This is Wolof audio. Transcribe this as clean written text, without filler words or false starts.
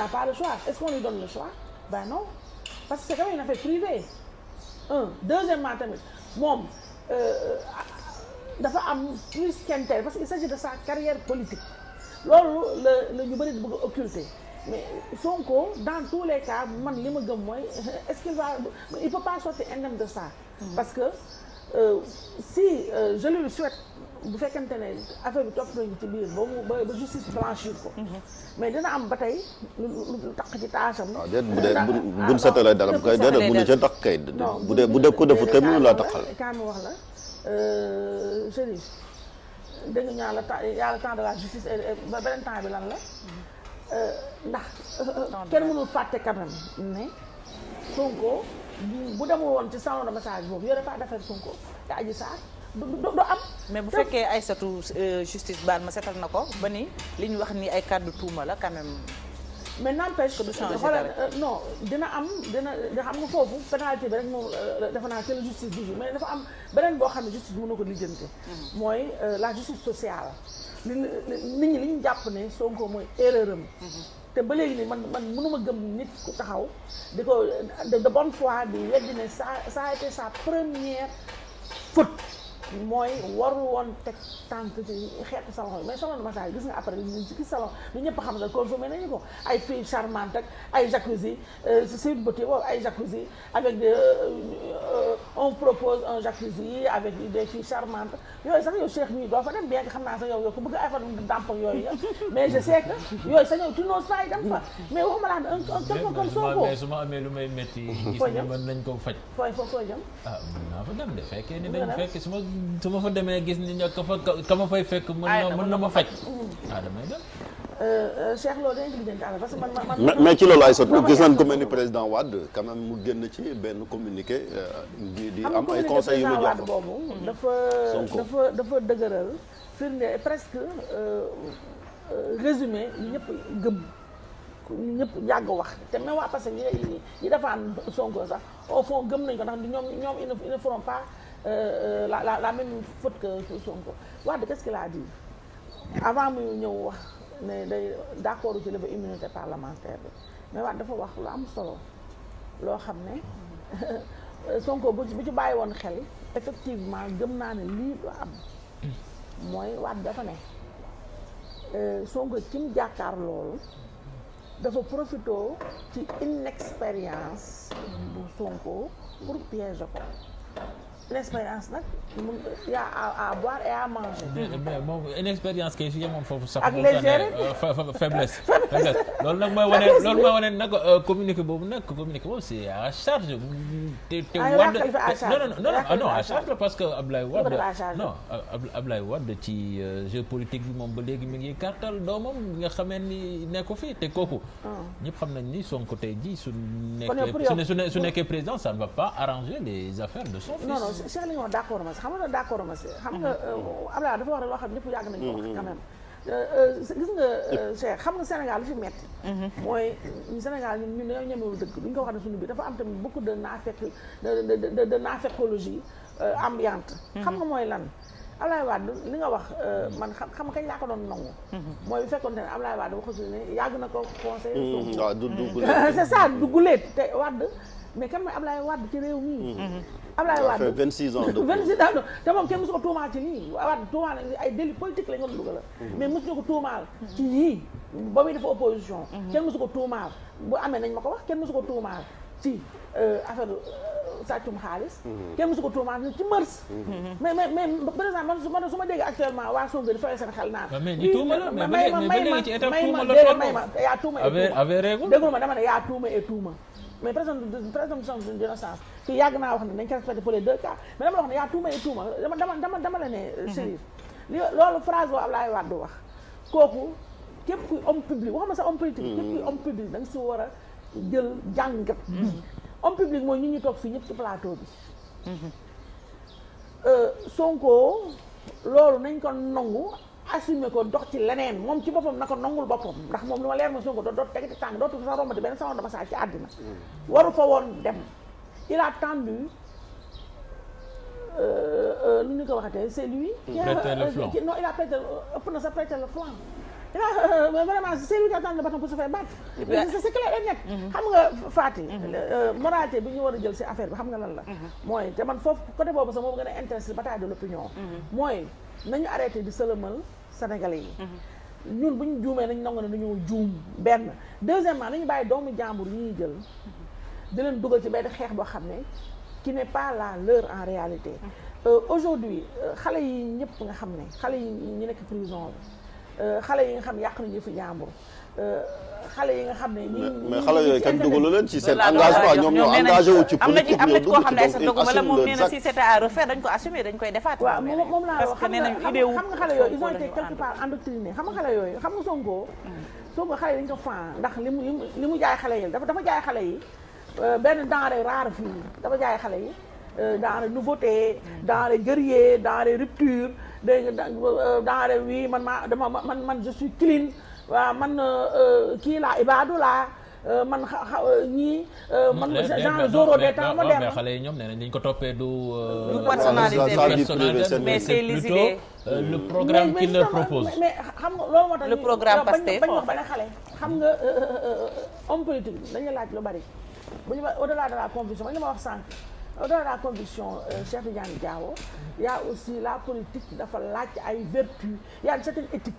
n'a pas le choix. Est-ce qu'on lui donne le choix? Ben non, parce que c'est quand même une affaire privée. Deuxièmement tamit moom dafa am plus qu'intérêt parce qu'il s'agit de sa carrière politique loolu la ñu bëri di bëgg a occulter mais Sonko dans tous les cas man li ma gëm mooy est-ce qu'il va il peut pas sortir indemne de ça. Parce que si je lui souhaite bu fekkente ne affaire bi topp nañu ci biir ba justice blanchir ko. mais dina am ba tey lu tax ci taasam. waaw déet bu dee buñ setalee dara bu koy déedéet bu ñu ca tax kay. bu dee ko defut kay mënu laa taxal. kaa mi wax la Chérif dégg nga ñaan la temps de la justice ba beneen temps bi lan la. ndax kenn mënul fàtte quand même ne Sonko bu demul woon ci salon de massage boobu yore pas d'affaire Sonko te Adji Sarr du am. mais bu fekkee Aïssatou justice baal ma setal na ko ba ni li ñu wax ni ay kàddu tuuma la quand même. mais n'empêche que non dina xam nga foofu pénalité bi rek moom dafa naa que la justice du jour mais dafa am beneen boo xam ne justice mën na ko lijjanti. mooy la justice sociale. nit ñi li ñu jàpp ne Sonko mooy erreur am. te ba léegi nii man mënuma gëm nit ku taxaw di ko de bonne foi di weddi ne ça a été sa première faute. mooy warul woon teg tànk ci xeetu salon yi mais salon de massage gis nga après ci salon ñu ñëpp xam ne consommé nañu ko ay filles charmantes ak ay jacuzzi c'est une beauté boobu ay jacuzzi avec des on propose un jacuzzi avec des filles charmantes yooyu sax yow Cheikh mii doo fa dem bien que xam naa sax yow ku bëgg ay fan dàmp yooyu mais je sais que yooyu sax yow tu n'oses pas dem fa mais waxuma laa un quelqu'un comme Sonko mais su ma amee lu may métti gis ne mën nañ ko faj fooy jëm ah mën naa fa dem de fekkee ni dañ fekk su ma fa demee gis ni ka ma fay fekk mën na ma faj damay dem Cheikh loolu dañu ci lijjanti parce que man mais ci loolu ay sot gis nañ ko mel ni président Wade quand même mu génn ci benn communiqué di am ay conseils yu mu jox boobu dafa dëgëral firnde presque résumé ñëpp gëm ñëpp yàgg wax te même waa parce que yi defaan Sonko sax au fond gëm nañ ko ndax ñoom ils ne feront pas la même faute que Sonko. Wade qu'est-ce qu'il a dit avant muy ñëw wax ne day d'accord ci lever immunité parlementaire bi mais Wade dafa wax lu am solo loo xam ne Sonko bu ci bàyyi woon xel effectivement gëm naa ne lii lu am mooy Wade dafa ne Sonko ci mu jàkkaar loolu dafa profité ci inexpérience bu Sonko pour piéger ko. L'expérience nag y a à boire et à manger. mais moom inexpérience kay su yemoon foofu sax. ak légèreté faiblesse. loolu nag mooy wane nag communiqué boobu c'est à charge. te Wade non à charge parce que Ablaye Wade non Ablaye Wade ci jeu politique bi moom ba léegi mi ngi kartal doomam nga xamee ni nekku fi te kooku. ñëpp xam nañ ni Sonko tey jii su nekkee président ça ne va pas arranger les affaires de son fils. Cheikh li nga wax d'accord ma si xam nga d'accord ma si xam nga Abdoulaye dafa wax loo xam ñëpp yàgg nañ ko wax quand même gis nga Cheikh xam nga Sénégal lu fi metti mooy Sénégal ñun dañoo ñemewul dëgg duñ ko wax ne suñu biir dafa am tamit beaucoup de naaféqologie ambiante xam nga mooy lan Abdoulaye Wade li nga wax man xam kañ laa ko doon nangu mooy bu fekkoon ne Abdoulaye Wade waxu ne yàgg na ko conseil c'est ça du guleet te Wade mais kan mooy Abdoulaye Wade ci réew mi Abdoulaye Wade fait 26 ans te moom kenn mosu ko tuumaal ci lii Wade tuumaal ay délit politique lañ ko dugal mais mosuñu ko tuumaal ci yii ba muy def opposition kenn mosu ko tuumaal bu amee nañ ma ko wax kenn mosu ko tuumaal ci affaire sàccum xaalis kenn mosu ko tuumaal ci mërs mais par exemple man su ma dégg actuellement waa Sonko di fay seen xel naan mais ñu tuuma la mais ba léegi ci état tuuma la may ma yaa tuuma déggul ma dama ne yaa tuuma et tuuma mais présomption d'innocence kii yàgg naa wax ne dañ ko respecté pour les deux cas mais dama la wax ne yaa tuuma et tuuma dama la ne Chérif loolu phrase boo Abdoulaye Wade wax kooku képp kuy homme public waxuma sax homme politique képp kuy homme public da nga si war a jël jàngat homme public mooy ñu toog fii ñëpp ci plateau bi Sonko loolu nañ ko nangu assumé ko dox ci leneen moom ci boppam na ko nangul boppam ndax moom lu ma leer ma Sonko dootu teg ci tànk dootu fa rombati benn salon de massage ci àddina waru fa woon dem il a tendu lu ñu ko waxatee c'est lui prêter le flanc non il a prêté ëpp na sa prêter le flanc vraiment c'est lui qui attend le bâton pour se faire battre. c'est clair et net. xam nga Fati. moralité bi ñu war a jël ci affaire bi xam nga lan la. mooy te man foofu côté boobu sax moo gën a intéressé bataille de l'opinion. mooy nañu arrêté di sëlëmal Sénégalais yi. ñun bu ñu juumee nañu nangu ne dañoo juum benn deuxièmement nañu bàyyi doomu jàmbur yi ñuy jël di leen dugal ci benn xeex boo xam ne qui n'est pas la leur en réalité. aujourd'hui xale yi ñëpp nga xam ne xale yi ñu nekk prison la xale yi nga xam yàq nañu fi jàmbur xale yi nga xam ne. mais xale yooyu kenn dugalu leen ci seen engagement ñoom ñoo engagé wu ci politique ñoo dugg ci donc ils assument moom nee na si c'était à refaire dañ ko assumer dañ koy defaat. waaw moom laa wax xam nga xale yooyu ils ont été quelque part endoctrinés xam nga xale yooyu xam nga Sonko xale yi dañ ko fan ndax li mu jaay xale yi dafa jaay xale yi benn denrée rare fii dafa jaay xale yi. denrée nouveauté denrée guerrier denrée rupture dégg nga denrée oui man je suis clean waaw man kii laa Ibadou laa man ñii. man genre Zoro des temps moderne. mais xale yi ñoom nee nañ dañ ko toppee du personnalité mais c'est les idées le programme qu'il leur propose. mais xam nga loolu moo tax le programme Pastef bañ wax ba ne xale. xam nga homme politique dañuy laaj lu bari bu ñu au-delà de la conviction man li ma wax sànq. Au-delà de la conviction Cheikh Tidiane Diawo, il y a aussi la politique dafa laaj ay vertu il y a une certaine éthique